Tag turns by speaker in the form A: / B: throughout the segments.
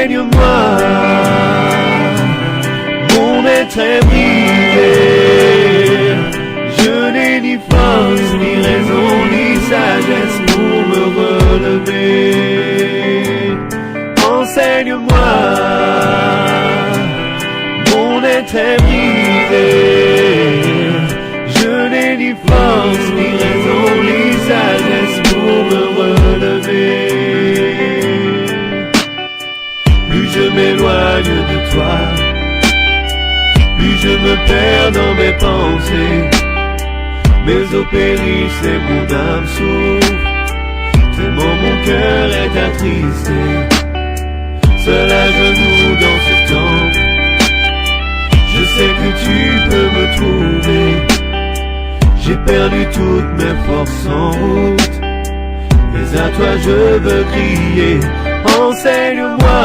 A: Enseigne-moi, mon être est brisé. Je n'ai ni force, ni raison, ni sagesse pour me relever. Enseigne-moi, mon être est brisé. Je n'ai ni force, ni raison, ni sagesse pour me relever. Plus je m'éloigne de toi, plus je me perds dans mes pensées. Mes os périssent et mon âme souffre, tellement mon cœur est attristé. Seul à genoux dans ce temple, je sais que tu peux me trouver. J'ai perdu toutes mes forces en route, mais à toi je veux crier: enseigne-moi.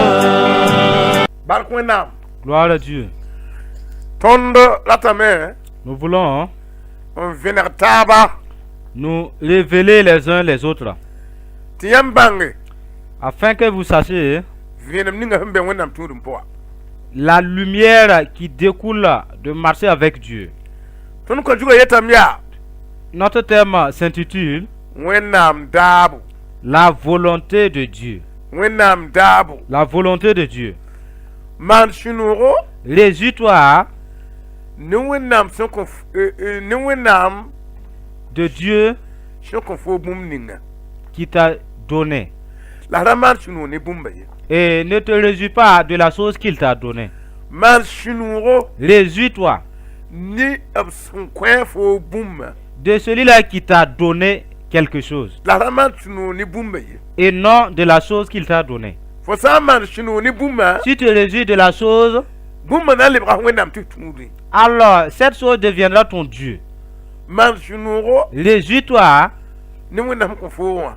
B: Bark Wẽnnaam.
C: Gloire à Dieu.
B: Tõnd ratame
C: Nous voulons
B: n vẽneg taaba
C: nous révéler les uns les autres
B: tɩ yãmb bãnge
C: afin que vous sachiez
B: vẽenem ninga sẽn be Wẽnnaam tũudem pʋga.
C: La lumière qui découle de marcher avec Dieu.
B: Tõnd kõ zugã yetame yaa
C: Notre thème s'intitule
B: Wẽnnaam daabo.
C: La volonté de Dieu.
B: Wẽnnaam daabo.
C: La volonté de Dieu.
B: Maan sũ-noogo
C: Réjouis-toi
B: ne Wẽnnaam sẽn kõ ne Wẽnnaam
C: de Dieu
B: sẽn kõ fo bũmb ninga
C: qui t'a donné.
B: La ra maan sũ-noog ne bũmba ye.
C: Et ne te réjouis pas de la chose qu'il t'a donnée.
B: Maan sũ-noogo
C: Réjouis-toi
B: ne b sẽn kõ fo bũmba
C: de celui-là qui t'a donné quelque chose
B: la ra maan sũ-noog ne bũmba ye.
C: Et non de la chose qu'il t'a donnée.
B: Fo sã n maan sũ-noog ne bũmba
C: Si tu te réjouis de la chose,
B: bũmba na n lebga Wẽnnaam tɩ tũudẽ.
C: Alors cette chose deviendra ton Dieu.
B: Maan sũ-noogo
C: Réjouis-toi
B: ne Wẽnnaam kõ fo wã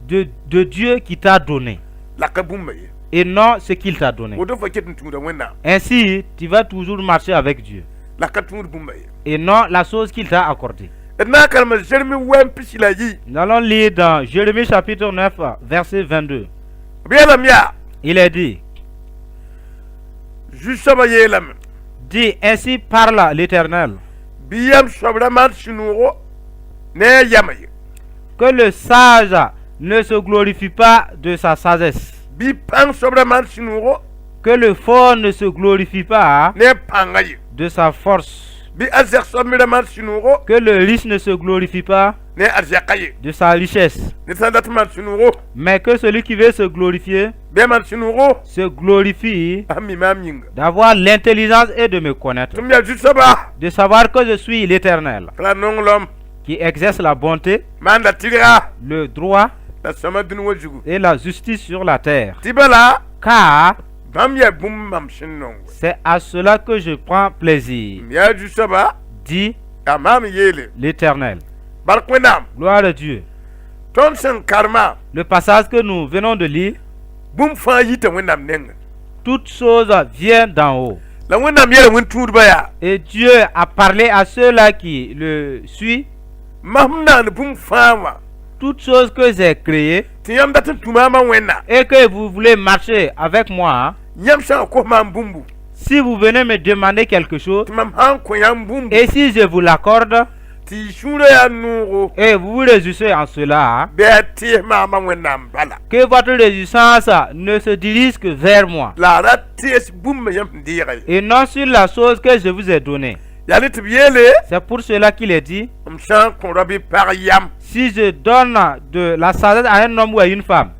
C: de Dieu qui t'a donné
B: la ka bũmba ye.
C: Et non ce qu'il t'a donné.
B: Woto fo ket n tũuda Wẽnnaam
C: Ainsi, tu vas toujours marcher avec Dieu
B: la ka tũud bũmba ye.
C: Et non la chose qu'il t'a accordée.
B: D na n karema Zeremi wɛm 12.
C: Nous allons lire dans Jérémie chapitre 9, verset 22.
B: B yeelame yaa
C: Il est dit,
B: Zu-soabã yeelame
C: dit: Ainsi parle l'Éternel,
B: bɩ yam soab ra maan sũ-noogo ne a yamã ye
C: que le sage ne se glorifie pas de sa sagesse,
B: bɩ pãng soab ra maan sũ-noogo
C: que le fort ne se glorifie pas
B: ne a pãnga ye
C: de sa force,
B: bɩ arzɛk soab me ra maan sũ-noogo
C: que le riche ne se glorifie pas
B: ne a arzɛka ye
C: de sa richesse,
B: ned sã n dat n maan sũ-noogo
C: mais que celui qui veut se glorifier
B: bɩ a maan sũ-noogo
C: se glorifie
B: a mi maam yĩnga
C: d'avoir l'intelligence et de me connaître,
B: tɩ m yaa Zu-soaba
C: de savoir que je suis l'Éternel,
B: t'a la nonglem
C: qui exerce la bonté,
B: maanda tɩrga
C: le droit
B: la sõma dũni wã zugu
C: et la justice sur la terre.
B: Tɩ bala
C: Car
B: bãmb yaa bũmb mam sẽn nongo
C: c'est à cela que je prends plaisir,
B: m yaa Zu-soaba
C: dit
B: yaa maam yeele.
C: l'Éternel.
B: Bark Wẽnnaam.
C: Gloire à Dieu.
B: Tõnd sẽn karema
C: Le passage que nous venons de lire,
B: bũmb fãa yita Wẽnnaam nengẽ
C: toute chose vient d'en haut.
B: La Wẽnnaam yeela wẽn-tũudbã yaa
C: Et Dieu a parlé à ceux-là qui le suivent.
B: Mam naan bũmb fãa wã
C: Toute chose que j'ai créée
B: tɩ yãmb dat n tũ maamã Wẽnna
C: et que vous voulez marcher avec moi,
B: yãmb sã n kos maam bũmbu
C: si vous venez me demander quelque chose,
B: tɩ mam sã n kõ yãmb bũmbu
C: et si je vous l'accorde,
B: tɩ y sũurã yaa noogo
C: et vous vous réjouissez en cela,
B: bɩ a tɩɩs maamã Wẽnnaam bala
C: que votre réjouissance ne se dirige que vers moi
B: la a ra tɩɩs bũmb yãmb sẽn deega ye
C: et non sur la chose que je vous ai donnée.
B: Yaa ne tɩ b yeele
C: C'est pour cela qu'il est dit,
B: m sã n kõ ra-bɩ pag yam
C: si je donne de la sagesse à un homme ou à une femme,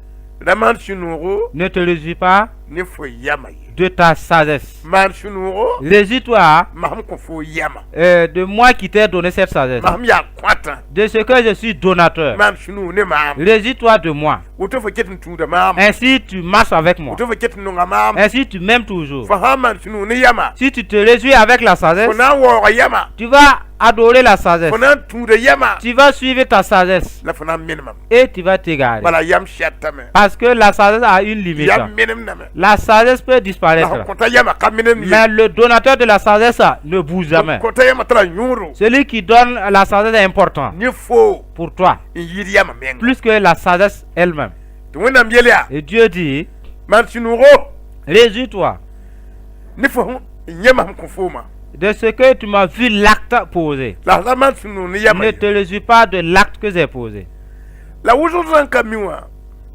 B: ra maan sũ-noogo
C: ne te réjouis pas
B: ne fo yamã ye
C: de ta sagesse.
B: Maan sũ-noogo
C: Réjouis-toi
B: mam kõ fo yamã
C: de moi qui t'ai donné cette sagesse,
B: mam yaa kõtã
C: de ce que je suis donateur.
B: Maan sũ-noog ne maam
C: Réjouis-toi de moi.
B: Woto fo ket n tũuda maam
C: Ainsi tu marches avec moi.
B: Woto fo ket n nonga maam
C: Ainsi tu m'aimes toujours.
B: Fo sã n maan sũ-noog ne yamã
C: Si tu te réjouis avec la sagesse,
B: fo na n waooga yamã
C: tu vas adorer la sagesse.
B: Fo na n tũuda yamã
C: Tu vas suivre ta sagesse
B: la fo na n menemame
C: et tu vas t'égarer.
B: Bala yam sɛtame
C: Parce que la sagesse a une limite.
B: Yam menemdame
C: La sagesse peut
B: la
C: disparaître.
B: Fo kõta yamã ka menem ye
C: Mais le donateur de la sagesse ne bouge jamais.
B: Kõta yamã tara yõoro
C: Celui qui donne la sagesse est important
B: ne fo
C: pour toi,
B: n yɩɩd yamã menga
C: plus que la sagesse elle-même.
B: Tɩ Wẽnnaam yel yaa
C: Et Dieu dit,
B: maan sũ-noogo
C: Réjouis-toi
B: Ne fo sẽn yã mam kõ fooma.
C: de ce que tu m'as vu l'acte poser.
B: La ra maan sũ-noog ne yamã
C: Ne
B: ye.
C: te réjouis pas de l'acte que j'ai posé.
B: La wʋsg sẽn ka mi wã.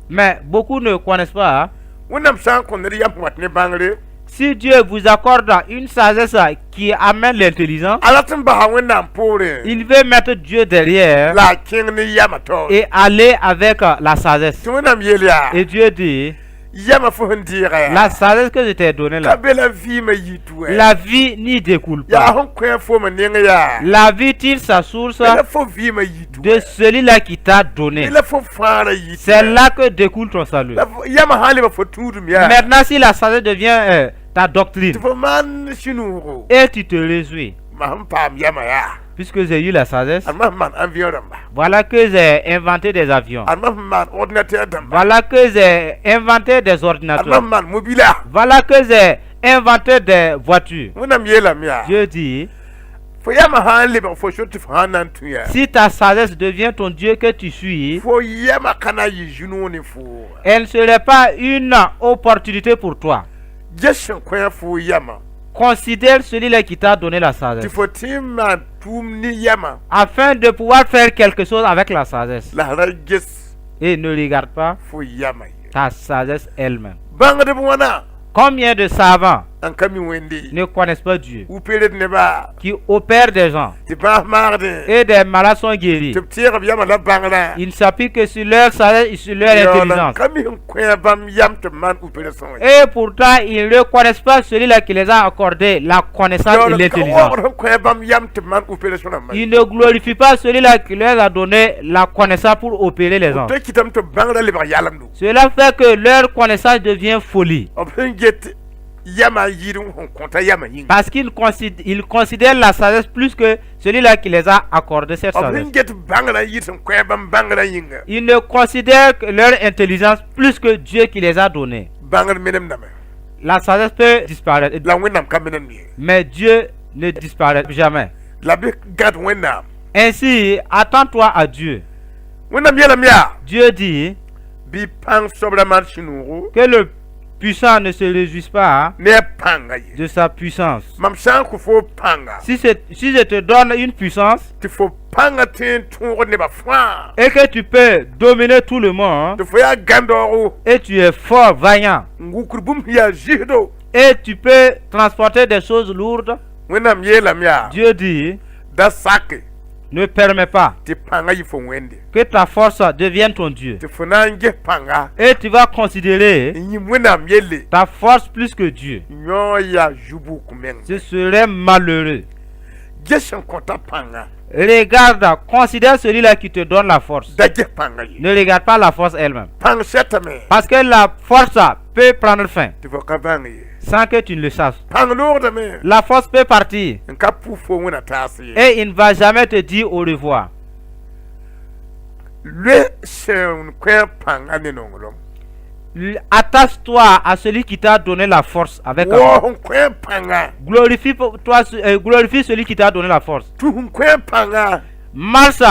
C: Mais beaucoup ne connaissent pas, hein.
B: Wẽnnaam sã n kõ ned yam wat ne bãngre.
C: Si Dieu vous accorde une sagesse qui amène l'intelligence,
B: A rat n basa Wẽnnaam poorẽ.
C: il veut mettre Dieu derrière
B: La a kẽng ne yamã taoor.
C: et aller avec la sagesse.
B: Tɩ Wẽnnaam yeel yaa.
C: Et Dieu dit,
B: Yamã fo sẽn deega yaa.
C: la sagesse que je t'ai donnée
B: Ka
C: là,
B: be la vɩɩmã yit wɛ.
C: la vie n'y découle
B: Yaa
C: pas.
B: sẽn kõ foomã neng yaa.
C: La vie tire sa source
B: La fo vɩɩmã yit
C: de
B: wɛ.
C: celui-là qui t'a donné.
B: La fo fãagrã yit.
C: C'est là que découle ton salut.
B: La yamã sã n lebg fo tũudum yaa.
C: Maintenant, si la sagesse devient ta doctrine
B: Tɩ fo maan sũ-noogo.
C: et tu te réjouis,
B: Mam sẽn paam yamã yaa.
C: puisque j'ai eu la sagesse,
B: Ad mam sẽn maan avion rãmba.
C: voilà que j'ai inventé des avions.
B: Ad mam sẽn maan ordinateur dãmba.
C: Voilà que j'ai inventé des
B: Ad
C: ordinateurs.
B: mam sẽn maan mobila.
C: Voilà que j'ai inventé des voitures.
B: Wẽnnaam yeelame yaa.
C: Dieu dit,
B: Fo yamã sã n lebg fo sor tɩ fo sã n na n tũ yaa.
C: si ta sagesse devient ton Dieu que tu suis,
B: Fo yamã ka na n yɩ zu-noog ne fo.
C: elle ne serait pas une opportunité pour toi.
B: Ges sẽn kõ fo yamã.
C: Considère celui-là qui t'a donné la
B: Tɩ
C: sagesse,
B: fo tɩ n maan tʋʋm ne yamã.
C: afin de pouvoir faire quelque chose avec la sagesse.
B: La ra ges
C: Et ne regarde pas
B: fo yamã ye.
C: ta sagesse elle-même.
B: Bãngdb wãna
C: Combien de savants
B: n ka mi Wẽnde.
C: ne connaissent pas Dieu,
B: Opérer neba.
C: qui opèrent des gens
B: Tɩ bãas maagdẽ.
C: et des malades sont guéris?
B: Tɩ b tẽeg b yamã la bãngrã.
C: Ils ne s'appuient que sur leur sagesse et sur leur intelligence.
B: Ka mi sẽn kõ bãmb yam tɩ b maan opération.
C: Et pourtant, ils ne reconnaissent pas celui-là qui les a accordé la connaissance et l'intelligence.
B: Ka waoogd sẽn kõ bãmb yam tɩ b maan opération rãmbã.
C: Ils ne glorifient pas celui-là qui leur a donné la connaissance pour opérer les gens.
B: Tɩ kɩtame tɩ bãngrã lebg yalemdo.
C: Cela fait que leur connaissance devient folie.
B: B sẽn get yamã yɩɩd n sẽn kõta yamã yĩnga.
C: Parce qu'ils considèrent, ils considèrent la sagesse plus que celui-là qui les a accordé cette
B: B
C: sagesse.
B: sẽn get bãngrã yɩɩd sẽn kõ bãmb bãngrã yĩnga.
C: Ils ne considèrent que leur intelligence plus que Dieu qui les a donnés.
B: Bãngr menemdame.
C: La sagesse peut disparaître,
B: La Wẽnnaam ka menemd ye.
C: mais Dieu ne disparaît jamais.
B: La bɩ gãd Wẽnnaam.
C: Ainsi, attends-toi à Dieu.
B: Wẽnnaam yeelame yaa.
C: Dieu dit
B: Bɩ pãng soab ra maan sũ-noogo.
C: que le puissant ne se réjouisse pas
B: Ne a pãnga ye.
C: de sa puissance.
B: Mam sã n kõ fo pãnga.
C: Si je te donne une puissance
B: Tɩ fo pãngã tõe n tõog nebã fãa.
C: et que tu peux dominer tout le monde
B: Tɩ fo yaa gãndaoogo.
C: et tu es fort, vaillant
B: N wukd bũmb sẽn yaa zɩsdo.
C: et tu peux transporter des choses lourdes,
B: Wẽnnaam yeelame yaa.
C: Dieu dit,
B: Da sake
C: ne permets pas
B: tɩ pãngã yɩ fo Wẽnde.
C: que ta force devienne ton Dieu.
B: Tɩ fo na n ges pãnga.
C: Et tu vas considérer
B: N yĩm Wẽnnaam yelle.
C: ta force plus que Dieu.
B: Yõ yaa zu-bʋk meng.
C: Ce serait malheureux.
B: Ges sẽn kõta pãnga.
C: Regarde, considère celui-là qui te donne la force.
B: Da ges pãnga ye.
C: Ne regarde pas la force elle-même.
B: Pãng sɛtame.
C: Parce que la force peut prendre fin
B: Tɩ fo ka bãng ye.
C: sans que tu ne le saches.
B: Pãng loogdame.
C: La force peut partir
B: N ka pʋ fo Wẽnna taas ye.
C: et il ne va jamais te dire au revoir.
B: Loe sẽn kõ pãnga ne nonglem.
C: Attache-toi à celui qui t'a donné la force avec amour.
B: Waoog sẽn kõ pãnga.
C: Glorifie celui qui t'a donné la force.
B: Tũ sẽn kõ pãnga.
C: Marche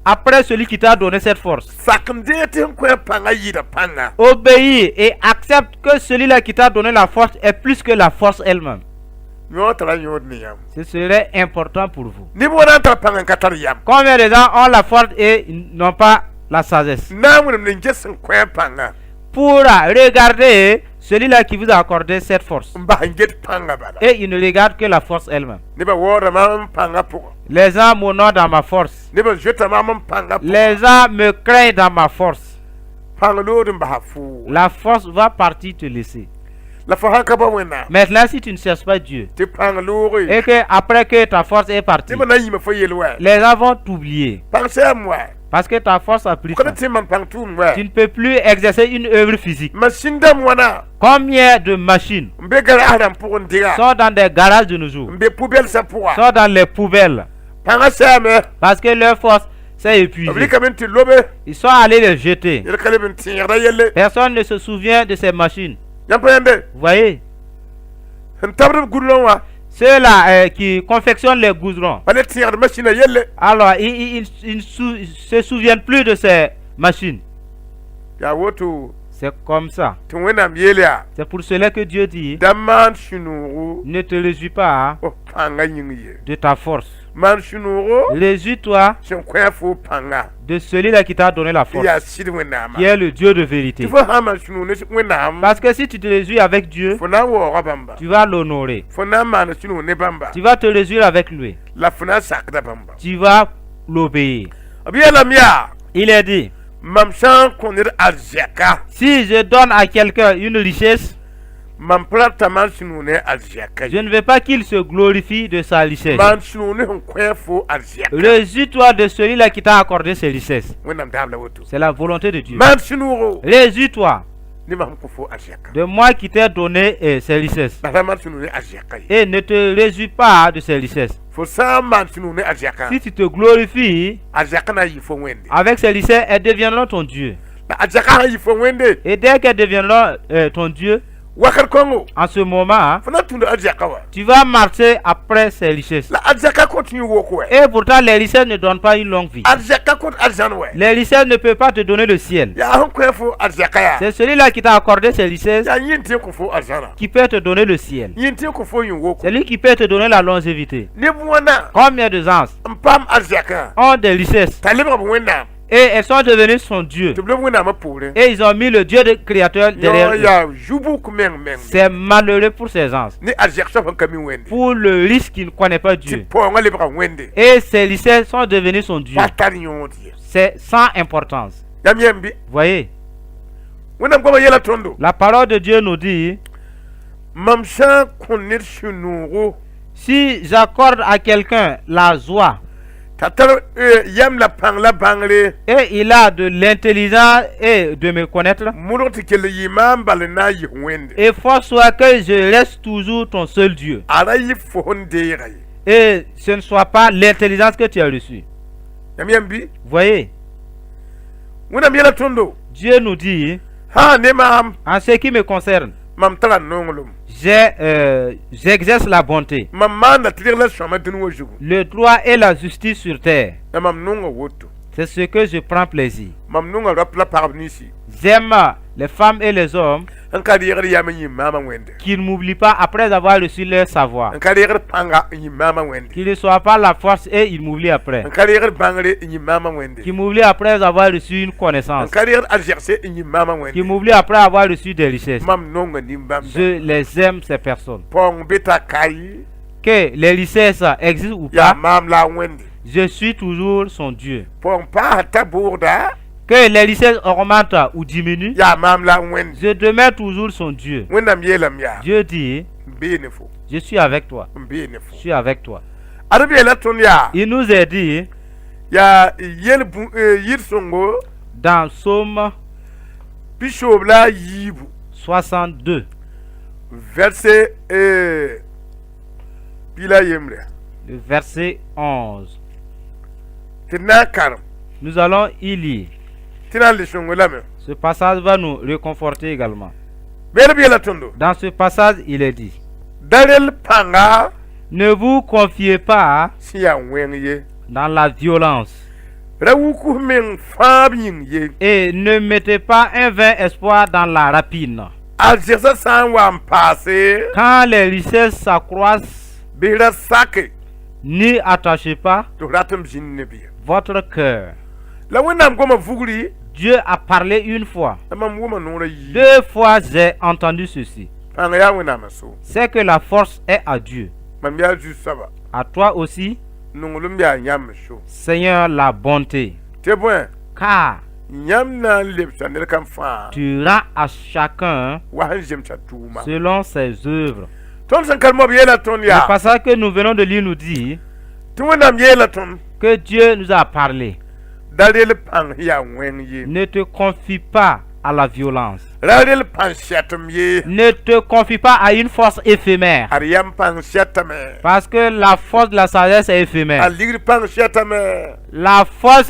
C: après celui qui t'a donné cette force.
B: Sak n deeg tɩ sẽn kõ pãnga yɩɩda pãnga.
C: Obéis et accepte que celui-là qui t'a donné la force est plus que la force elle-même.
B: Yõ tara yõod ne yãmb.
C: Ce serait important pour vous.
B: Neb wã na n tar pãng n ka tar yam.
C: Combien de gens ont la force et n'ont pas la sagesse?
B: Na n wẽnem ne ges sẽn kõ pãnga.
C: Pour regarder celui-là qui vous a accordé cette force.
B: N bas n get pãnga bala.
C: Et il ne regarde que la force elle-même.
B: Nebã waoodame m pãngã pʋgã.
C: Les gens m'honorent dans ma force.
B: Nebã zoetame m pãngã pʋgã.
C: Les gens me craignent dans ma force.
B: Pãng lood n basa foo.
C: La force va partir te laisser.
B: La fo sã n ka bao Wẽnnaam.
C: Maintenant, si tu ne cherches pas Dieu,
B: Tɩ pãng looge.
C: et que après que ta force est partie,
B: Nebã na n yĩma fo yel wɛ.
C: les gens vont t'oublier.
B: Pãng sɛɛm wɛ.
C: Parce que ta force a pris
B: Ka
C: fin.
B: tɩ man pãng tʋʋm wɛ.
C: Tu ne peux plus exercer une œuvre physique.
B: Masĩn dãmb wãna.
C: Combien de machines
B: N be garage rãmb pʋgẽ dɩga.
C: sont dans des garages de nos jours,
B: N be poubelle sã pʋga.
C: sont dans les poubelles,
B: Pãngã sɛɛme.
C: parce que leur force s'est
B: B
C: épuisée.
B: rɩkame n tɩ lobe.
C: Ils sont allés les jeter.
B: Yel ka leb n tẽegda yelle.
C: Personne ne se souvient de ces machines.
B: Yãmb pa yãmbe.
C: Vous voyez,
B: Sẽn tabd b goudron wã.
C: ceux-là qui confectionnent les goudrons,
B: Pa le tẽegd masĩnã yelle.
C: alors ils ne se souviennent plus de ces machines.
B: Yaa woto.
C: C'est comme ça.
B: Tɩ Wẽnnaam yeel yaa
C: C'est pour cela que Dieu dit,
B: da maan sũ-noogo
C: ne te réjouis pas
B: f pãngã yĩng ye.
C: De ta force.
B: Maan sũ-noogo
C: Réjouis-toi
B: sẽn kõ fo pãnga
C: de celui-là qui t'a donné la
B: tɩ
C: force,
B: yaa sɩd Wẽnnaamã.
C: Qui est le Dieu de vérité.
B: Tɩ fo sã n maan sũ-noog ne Wẽnnaam
C: Parce que si tu te réjouis avec Dieu,
B: fo na n waooga bãmba.
C: Tu vas l'honorer.
B: Fo na n maana sũ-noog ne bãmba.
C: Tu vas te réjouir avec lui.
B: La fo na n sakda bãmba.
C: Tu vas l'obéir.
B: B yeelame yaa
C: Il est dit,
B: mam sã n kõ ned arzɛka
C: si je donne à quelqu'un une richesse,
B: mam pa rat t'a maan sũ-noog ne arzɛka
C: je ne veux pas qu'il se glorifie de sa richesse.
B: Maan sũ-noog ne sẽn kõ fo arzɛka.
C: Réjouis-toi de celui-là qui t'a accordé ses richesses.
B: Wẽnnaam daab la woto.
C: C'est la volonté de Dieu.
B: Maan sũ-noogo
C: Réjouis-toi
B: ne mam sẽn kõ fo arzɛka.
C: De moi qui t'ai donné ses richesses.
B: La ra maan sũ-noog ne arzɛka ye.
C: Et ne te réjouis pas de ses richesses.
B: Fo sã n maan sũ-noog ne arzɛka
C: Si tu te glorifies
B: arzɛka na n yɩ fo Wẽnde.
C: Avec ses richesses, elles deviendront ton Dieu.
B: La arzɛka sã n yɩ fo Wẽnde
C: Et dès qu'elles deviendront ton Dieu,
B: wakat kõngo
C: en ce moment,
B: fo na n tũud arzɛka wa.
C: Tu vas marcher après ces richesses.
B: La arzɛka kõt yũ wok wɛ.
C: Et pourtant, les richesses ne donnent pas une longue vie.
B: Arzɛka kõt arzãn wɛ.
C: Les richesses ne peuvent pas te donner le ciel.
B: Yaa sẽn kõ fo arzɛka yaa.
C: C'est celui-là qui t'a accordé ces richesses
B: yaa yẽn tɩ n kõ fo arzãna.
C: Qui peut te donner le ciel.
B: Yẽn tɩ n kõ fo yũ woko.
C: C'est lui qui peut te donner la longévité.
B: Neb wãna
C: Combien de gens
B: n paam arzɛkã
C: ont des richesses
B: t'a lebg b Wẽnnaam
C: et elles sont devenues son Dieu?
B: Tɩ b leb Wẽnnaamã poorẽ.
C: Et ils ont mis le Dieu de créateur derrière
B: yõ
C: eux.
B: Yaa zu-bʋk meng meng.
C: C'est malheureux pour ces gens.
B: Ne arzɛk soab sẽn ka mi Wẽnde.
C: Pour le riche qui ne connaît pas
B: Tɩ
C: Dieu.
B: paoongã lebga Wẽnde.
C: Et ces richesses sont devenues son Dieu.
B: Pa tar yõod ye.
C: C'est sans importance.
B: Yam yẽm bɩ
C: Voyez,
B: Wẽnnaam goamã yɛla tõndo
C: la parole de Dieu nous dit,
B: mam sã n kõ ned sũ-noogo
C: si j'accorde à quelqu'un la joie
B: t'a tar yam la pãng la bãngre
C: et il a de l'intelligence et de me connaître,
B: modg tɩ kell yɩ maam bal n na n yɩs Wẽnde
C: et force soit que je reste toujours ton seul Dieu.
B: A ra yɩ fo sẽn deega ye.
C: Et ce ne soit pas l'intelligence que tu as reçue.
B: Yam yẽm bɩ
C: Voyez,
B: Wẽnnaam yɛla tõndo
C: Dieu nous dit,
B: sã ne maam
C: en ce qui me concerne,
B: mam tara nonglem
C: j'exerce la bonté,
B: mam maanda tɩrg la sõama dũni wã zugu
C: le droit et la justice sur terre.
B: La mam nonga woto.
C: C'est ce que je prends plaisir.
B: Mam nonga rap la pagb ninsi
C: J'aime les femmes et les hommes
B: n ka reegd yam n yĩ maamã Wẽnde
C: qui ne m'oublient pas après avoir reçu leur savoir.
B: N ka reegd pãnga n yĩ maamã Wẽnde
C: Qu'ils ne soient pas la force et ils m'oublient après.
B: N ka reegd bãngre n yĩ maamã Wẽnde
C: Qui m'oublient après avoir reçu une
B: n
C: connaissance.
B: Ka reegd arzɛgse n yĩ maamã
C: Qui
B: Wẽnde
C: m'oublient après avoir reçu des richesses.
B: Mam nonga nin-bãmb
C: Je les aime, ces personnes.
B: Paoong be t'a kayi
C: Que les richesses existent ou
B: yaa
C: pas,
B: maam la a Wẽnde
C: je suis toujours son Dieu.
B: Paoong paasa t'a boogda
C: Que les richesses augmentent ou diminuent,
B: yaa maam la a Wẽnde
C: je demeure toujours son Dieu.
B: Wẽnnaam yeelame yaa
C: Dieu dit,
B: n bee ne fo
C: je suis avec toi.
B: N bee ne fo
C: Je suis avec toi.
B: Ad b yeela tõnd yaa
C: Il nous est dit
B: yaa yel yir sõngo
C: dans Psaume
B: pisoobl la a yiibu
C: 62,
B: verset pila a yembre
C: le verset 11.
B: Tɩ d na n karem
C: Nous allons y lire.
B: Tɩ na n le sõngo lame.
C: Ce passage va nous réconforter également.
B: Beed b yeela tõndo
C: Dans ce passage, il est dit,
B: da rel pãnga
C: ne vous confiez pas
B: sẽn yaa wẽng ye
C: dans la violence
B: ra wuk f meng fãab yĩng ye
C: et ne mettez pas un vain espoir dans la rapine.
B: Arzɛgsã sã n wa n paase
C: Quand les richesses s'accroissent,
B: bɩ ra sake
C: n'y attachez pas
B: tɩ f rat n zĩnd ne bɩ
C: votre cœur.
B: La Wẽnnaam goamã vugri
C: Dieu a parlé une fois.
B: La mam wʋma noorã yii
C: Deux fois j'ai entendu ceci.
B: Pãnga yaa Wẽnnaamã so.
C: C'est que la force est à Dieu.
B: Mam yaa Zu-soaba.
C: À toi aussi,
B: Nonglem yaa yãmb so.
C: Seigneur, la bonté.
B: Tɩ bõe
C: Car
B: yãmb na n lebsa ned kam fãa
C: tu rends à chacun
B: wa sẽn zemsa tʋʋma.
C: Selon ses œuvres.
B: Tõnd sẽn karem b yeela tõnd
C: Le
B: yaa
C: passage que nous venons de lire nous dit
B: tɩ Wẽnnaam yeela tõnd
C: que Dieu nous a parlé.
B: Da rel pãng sẽn yaa wẽng ye.
C: Ne te confie pas à la violence.
B: Ra rel pãng sɛtem ye.
C: Ne te confie pas à une force éphémère.
B: Ad yam pãng sɛtame.
C: Parce que la force de la sagesse est
B: A
C: éphémère.
B: Ligd pãng sɛtame.
C: La force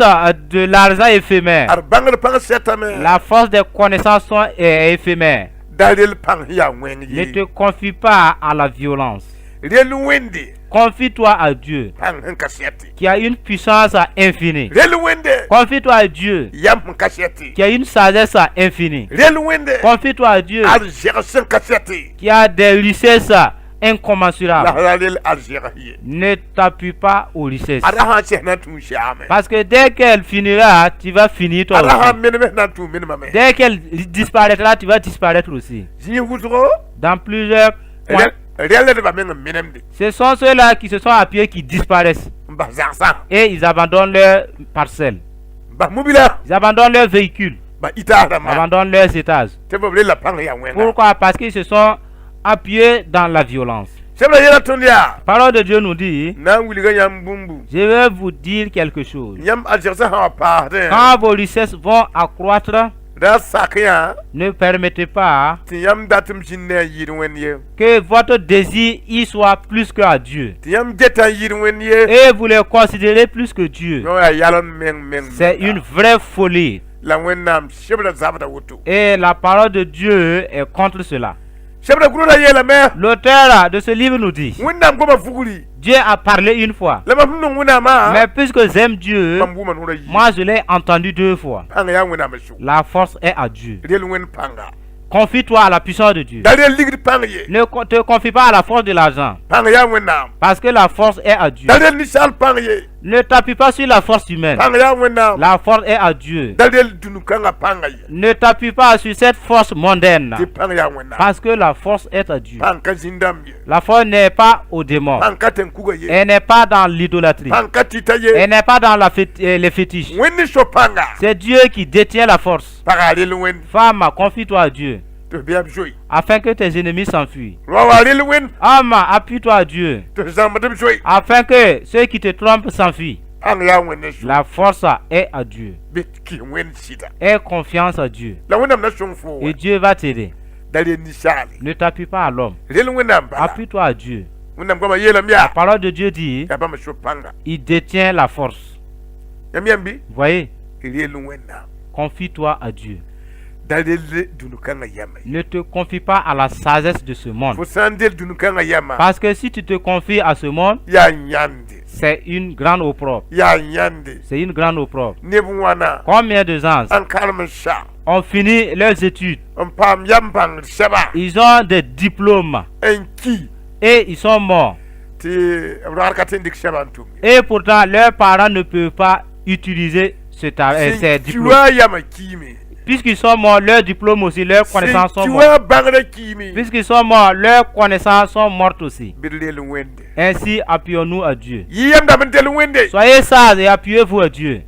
C: de l'argent est éphémère.
B: Ad bãngr pãng sɛtame.
C: La force des connaissances est éphémère.
B: Da rel pãng sẽn yaa wẽng
C: Ne
B: ye.
C: te confie pas à la violence.
B: Rel Wẽnde.
C: Confie-toi à Dieu
B: Pãng sẽn ka sɛte.
C: Qui a une puissance infinie.
B: Rel Wẽnde.
C: Confie-toi à Dieu
B: Yam sẽn ka sɛte.
C: Qui a une sagesse infinie.
B: Rel Wẽnde.
C: Confie-toi à Dieu
B: Arzɛg sẽn ka sɛte.
C: Qui a des richesses
B: La
C: incommensurables.
B: Ra rel arzɛg ye.
C: Ne t'appuie pas aux richesses.
B: A ra sã n sɛs na n tũ shaame.
C: Parce que dès qu'elle finira, tu vas finir toi
B: A ra
C: aussi.
B: sã n menem na n tũ menemame.
C: Dès qu'elle disparaîtra, tu vas disparaître aussi.
B: Zĩig wʋsgo
C: Dans plusieurs coins,
B: relldbã meng n menemde.
C: Ce sont ceux-là qui se sont appuyés qui disparaissent.
B: N bas zagsã.
C: Et ils abandonnent leur parcelle.
B: N bas mobila.
C: Ils abandonnent leur véhicule.
B: Ba itaas rãmba.
C: Abandonnent leurs étages.
B: Tɩ b rella pãng yaa wẽnga.
C: Pourquoi? Parce qu'ils se sont appuyés dans la violence.
B: Sebrã yeela tõnd yaa.
C: Parole de Dieu nous dit,
B: Na n wilga yãmb bũmbu.
C: Je vais vous dire quelque chose.
B: Yãmb arzɛgsã sã wa paasdẽ.
C: Quand vos richesses vont accroître,
B: Ra sak yã
C: ne permettez pas
B: tɩ yãmb dat m zĩnd ne a yɩɩd Wẽnd ye.
C: Que votre désir y soit plus que à Dieu.
B: Tɩ yãmb geta n yɩɩd Wẽnd ye.
C: Et vous les considérez plus que Dieu.
B: Yõ yaa yalend meng meng.
C: C'est une vraie folie.
B: La Wẽnnaam sebra zabda woto.
C: Et la parole de Dieu est contre cela.
B: Sebra gũudã yeelame.
C: L'auteur de ce livre nous dit,
B: Wẽnnaam goma fugri.
C: Dieu a parlé une fois.
B: La mam sẽn nong Wẽnnaamã.
C: Mais puisque j'aime Dieu,
B: Mam wʋma noorã yii.
C: Moi je l'ai entendu deux fois.
B: Pãng yaa Wẽnnaam sʋk.
C: La force est à Dieu.
B: Rel Wẽnd pãnga.
C: Confie-toi à la puissance de Dieu.
B: Da rel ligd pãng ye.
C: Ne te confie pas à la force de l'argent.
B: Pãng yaa Wẽnnaam.
C: Parce que la force est à Dieu.
B: Da rel ninsaal pãng ye.
C: Ne t'appuie pas sur la force humaine.
B: Pãng yaa Wẽnnaam.
C: La force est à Dieu.
B: Da rel dũni-kãngã pãnga ye.
C: Ne t'appuie pas sur cette force mondaine.
B: Tɩ pãng yaa Wẽnnaam.
C: Parce que la force est à Dieu.
B: Pãng ka zĩn-dãmb ye.
C: La force n'est pas au démon.
B: Pãng ka tẽn-kuga ye.
C: Elle n'est pas dans l'idolâtrie.
B: Pãng ka tɩta ye.
C: Elle n'est pas dans les fétiches.
B: Wẽnd ne so pãnga.
C: C'est Dieu qui détient la force.
B: Paga rel Wẽnd.
C: Femme, confie-toi à Dieu.
B: Tɩ f beab zoe.
C: Afin que tes ennemis s'enfuient.
B: Rao wa rel Wẽnd.
C: Homme, appuie-toi à Dieu.
B: Tɩ f zãmbdb zoe.
C: Afin que ceux qui te trompent s'enfuient.
B: Pãng yaa Wẽnd ne so.
C: La force est à Dieu.
B: Bɩ kis Wẽnd sɩda.
C: Aie confiance à Dieu.
B: La Wẽnnaam na sõng fo.
C: Et Dieu va t'aider.
B: Da rel ninsaale.
C: Ne t'appuie pas à l'homme.
B: Rel Wẽnnaam bala.
C: Appuie-toi à Dieu.
B: Wẽnnaam goamã yeelame
C: La
B: yaa.
C: Parole de Dieu dit,
B: Yaa bãmb so pãnga.
C: Il détient la force.
B: Yãmb yãmb bɩ.
C: Voyez,
B: Rel Wẽnnaam.
C: Confie-toi à Dieu.
B: Da rel dũni-kãngã yamã ye.
C: Ne te confie pas à la sagesse de ce monde.
B: Fo sã n del dũni-kãngã yamã.
C: Parce que si tu te confies à ce monde,
B: Yaa yãnde.
C: C'est une grande opprobre.
B: Yaa yãnde.
C: C'est une grande opprobre.
B: Neb wãna.
C: Combien de gens
B: N karem n sa.
C: Ont fini leurs études?
B: N paam yam bãngd sɛba.
C: Ils ont des diplômes
B: N ki.
C: Et ils sont morts.
B: Tɩ b rogd ka tõe n dɩk sɛba n tʋm ye.
C: Et pourtant, leurs parents ne peuvent pas utiliser ces
B: Sẽn
C: diplômes.
B: ki wã yamã kiime.
C: Puisqu'ils sont morts, leurs diplômes aussi, leurs connaissances
B: Sẽn
C: sont
B: ki
C: mortes.
B: wã bãngrã kiime.
C: Puisqu'ils sont morts, leurs connaissances sont mortes aussi.
B: Bɩ d rel Wẽnde.
C: Ainsi, appuyons-nous à Dieu.
B: Yɩ yam dame n del Wẽnde.
C: Soyez sages et appuyez-vous à Dieu.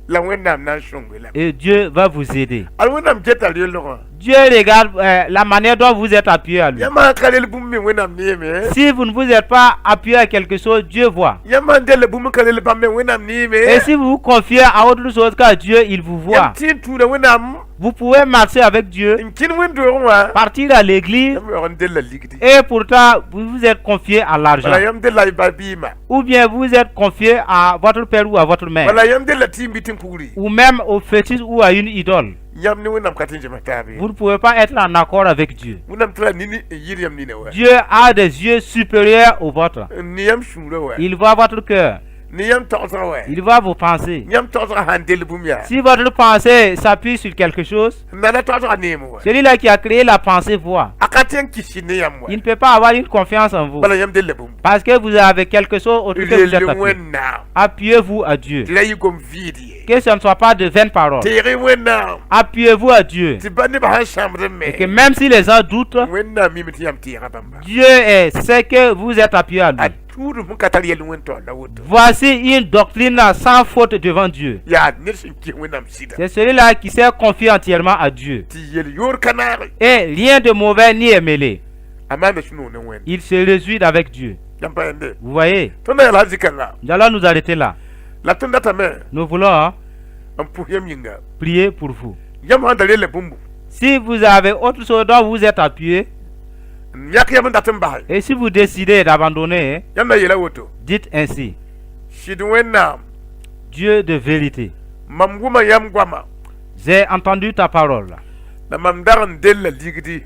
B: La Wẽnnaam na n sõnge lame.
C: Et Dieu va vous aider.
B: Al Wẽnnaam geta relgã.
C: Dieu regarde la manière dont vous êtes appuyé à lui.
B: Yãmb sã n ka rel bũmb me Wẽnnaam neeme.
C: Si vous ne vous êtes pas appuyé à quelque chose, Dieu voit.
B: Yãmb sã n del bũmb n ka rel bãmb me Wẽnnaam neeme.
C: Et si vous vous confiez à autre chose qu'à Dieu, il vous voit.
B: Yãmb tɩ n tũuda Wẽnnaam.
C: Vous pouvez marcher avec Dieu,
B: N kẽn wẽn-doogẽ wã.
C: Partir à l'église,
B: Yãmb yaoog n del la ligdi.
C: Et pourtant, vous vous êtes confié à l'argent.
B: Wala yãmb del la y ba bɩɩma.
C: Ou bien vous êtes confié à votre père ou à votre mère.
B: Wala yãmb del la tɩ n bɩ tɩ n kugri.
C: Ou même au fétiche ou à une idole.
B: Yãmb ne Wẽnnaam ka tõe n zems taab ye.
C: Vous ne pouvez pas être en accord avec Dieu.
B: Wẽnnaam tara nini n yɩɩd yãmb nina wa.
C: Dieu a des yeux supérieurs aux vôtres.
B: N ne yãmb sũurã wa.
C: Il voit votre cœur.
B: Ne yãmb tagsg wa.
C: Il voit vos pensées.
B: Yãmb tagsgã sã n del bũmb yaa.
C: Si votre pensée s'appuie sur quelque chose,
B: N nana tagsgã neem wa.
C: Celui-là qui a créé la pensée voit.
B: A ka tõe n kɩs ne yãmb wa.
C: Il ne peut pas avoir une confiance en vous.
B: Bala yãmb del la bũmb.
C: Parce que vous avez quelque chose autre que vous êtes
B: Rel
C: appuyé.
B: Wẽnnaam.
C: Appuyez-vous à Dieu.
B: Tɩ ra yɩ gom vɩɩd ye.
C: Que ce ne soit pas de vaines paroles.
B: Teeg Wẽnnaam.
C: Appuyez-vous à Dieu.
B: Tɩ ba nebã sãn sãmbd me.
C: Et que même si les gens doutent,
B: Wẽnnaam mime tɩ yãmb teega bãmba.
C: Dieu sait que vous êtes appuyé à lui.
B: A tũudum sẽn ka tar yɛl wẽn taoor la woto.
C: Voici une doctrine sans faute devant Dieu.
B: Yaa ned sẽn kɩs Wẽnnaam sɩda.
C: C'est celui-là qui s'est confié entièrement à Dieu.
B: Tɩ yel yoor ka naage.
C: Et rien de mauvais n'y est mêlé.
B: A maanda sũ-noog ne Wẽnd.
C: Il se réjouit avec Dieu.
B: Yãmb pa yẽnde.
C: Vous voyez?
B: Tõnd na yɛl sã zĩ-kãnga.
C: Nous allons nous arrêter là.
B: La tõnd datame.
C: Nous voulons, hein,
B: N pʋs yãmb yĩnga.
C: Prier pour vous.
B: Yãmb sãn da rella bũmbu.
C: Si vous avez autre chose dont vous êtes appuyé,
B: N yãk yãmb n dat n base.
C: Et si vous décidez d'abandonner,
B: Yãmb na yeela woto.
C: Dites ainsi.
B: Sɩd Wẽnnaam.
C: Dieu de vérité,
B: Mam wʋma yãmb goama.
C: J'ai entendu ta parole.
B: La mam dag n del la ligdi.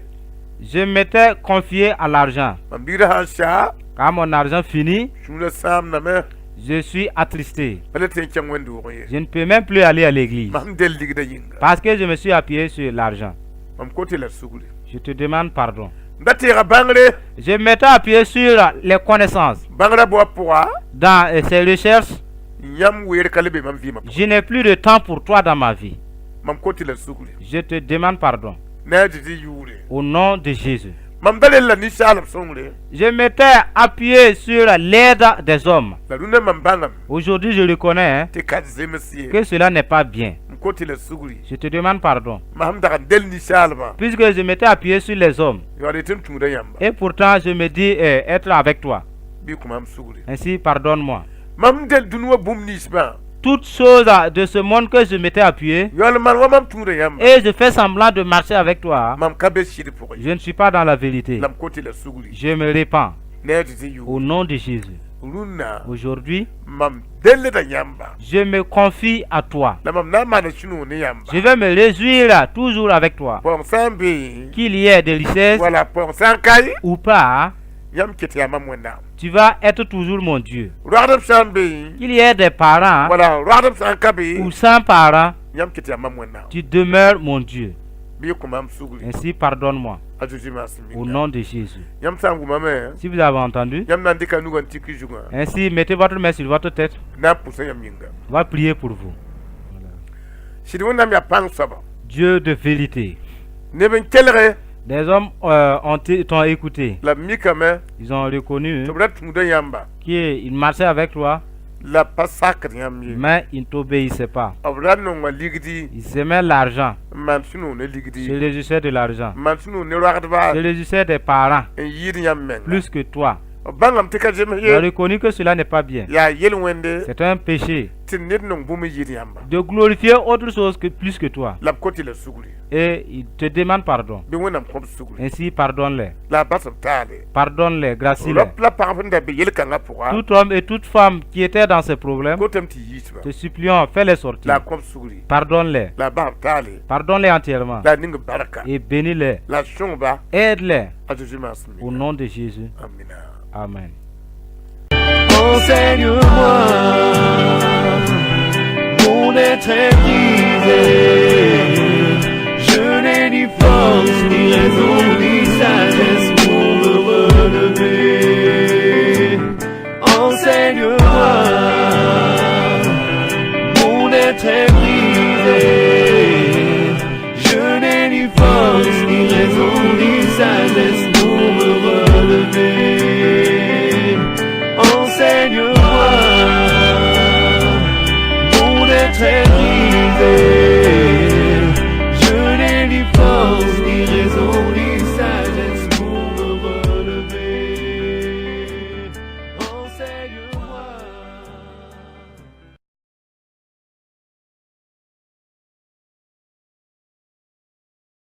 C: Je m'étais confié à l'argent.
B: Mam ligdã sã n saa.
C: Quand mon argent finit,
B: Sũurã sãamdame.
C: Je suis attristé.
B: Pa le tõe n kẽng wẽnd-doogẽ ye.
C: Je ne peux même plus aller à l'église.
B: Mam del ligdã yĩnga.
C: Parce que je me suis appuyé sur l'argent.
B: Mam kot-y la sugri.
C: Je te demande pardon.
B: M da teega bãngre.
C: Je m'étais appuyé sur les connaissances.
B: Bãngrã boa pʋga.
C: Dans ces recherches,
B: Yãmb weer ka le be mam vɩɩmã pʋgẽ.
C: Je n'ai plus de temps pour toi dans ma vie.
B: Mam kot-y la sugri.
C: Je te demande pardon.
B: Ne a Zeezi yʋʋre.
C: Au nom de Jésus.
B: Mam da rella ninsaalb sõngre.
C: Je m'étais appuyé sur l'aide des hommes.
B: La rũndã mam bãngame
C: Aujourd'hui, je reconnais, hein,
B: tɩ ka zems ye.
C: Que cela n'est pas bien.
B: M kot-y la sugri.
C: Je te demande pardon.
B: Mam sẽn dag n del ninsaalbã.
C: Puisque je m'étais appuyé sur les hommes.
B: Yaood tɩ m tũuda yãmba.
C: Et pourtant, je me dis être avec toi.
B: Bɩ kõ mam sugri.
C: Ainsi, pardonne-moi.
B: Mam del dũni wã bũmb ninsbã.
C: Toutes choses de ce monde que je m'étais appuyé.
B: Yaool n maan wa mam tũuda yãmba.
C: Et je fais semblant de marcher avec toi.
B: Mam ka be sɩd pʋgẽ.
C: Je ne suis pas dans la vérité.
B: La m kot-y la sugri.
C: Je me répands.
B: Ne a Zeezi
C: Au
B: yʋʋre.
C: Nom de Jésus.
B: Rũnnã
C: Aujourd'hui,
B: mam dellda yãmba.
C: Je me confie à toi.
B: La mam na n maana sũ-noog ne yãmba.
C: Je vais me réjouir toujours avec toi.
B: Paoong sã n be
C: Qu'il y ait des richesses
B: wala paoong sã n ka ye,
C: ou pas,
B: yãmb ket yaa mam Wẽnnaam.
C: Tu vas être toujours mon Dieu.
B: Roagdb sã n be
C: Qu'il y ait des parents
B: wala roagdb sã n ka be,
C: ou sans parents,
B: yãmb ket yaa mam Wẽnnaam.
C: Tu demeures mon Dieu.
B: Bɩ kõ mam sugri.
C: Ainsi, pardonne-moi.
B: A Zeezi maasem.
C: Au nom de Jésus.
B: Yãmb sã n wʋmame,
C: Si vous avez entendu,
B: yãmb na n dɩka nugã n tik y zugã.
C: Ainsi, mettez votre main sur votre tête.
B: Na n pʋsa yãmb yĩnga.
C: On va prier pour vous.
B: Sɩd Wẽnnaam yaa pãng soaba.
C: Dieu de vérité.
B: Neb n kelge.
C: Des hommes t'ont écouté.
B: La b mikame
C: Ils ont reconnu
B: tɩ b ra tũuda yãmba.
C: Qu'ils marchaient avec toi,
B: La b pa sakd yãmb ye.
C: Mais ils ne t'obéissaient pas.
B: B ra nonga ligdi.
C: Ils aimaient l'argent.
B: N maan sũ-noog ne
C: Se
B: ligdi.
C: réjouissaient de l'argent.
B: N maan sũ-noog ne roagdba.
C: Se réjouissaient des parents
B: N yɩɩd yãmb menga.
C: Plus que toi.
B: B bãngame tɩ ka zems
C: Ils ont
B: ye.
C: reconnu que cela n'est pas bien.
B: Yaa yel-wẽnde
C: C'est un péché
B: tɩ ned nong bũmb n yɩɩd yãmba.
C: De glorifier autre chose que plus que toi.
B: La b kot-y la sugri.
C: Et ils te demandent pardon.
B: Bɩ Wẽnnaam kõ b sugri.
C: Ainsi, pardonne-les.
B: La a bas b taale.
C: Pardonne-les, gracie-les.
B: Rap la pagb sẽn da be yel-kãngã pʋga.
C: Tout homme et toute femme qui était dans ces problèmes,
B: Kotame tɩ yiisba.
C: Te supplions, fais-les sortir.
B: La a kõ b sugri.
C: Pardonne-les.
B: La a bas b taale.
C: Pardonne-les entièrement.
B: La a ning barka.
C: Et bénis-les.
B: La a sõgba.
C: Aide-les.
B: A Zeezi maasem.
C: Au nom de Jésus.
B: Amina.
C: Amen.
A: Enseigne-moi, mon être est brisé. Je n'ai ni force ni raison.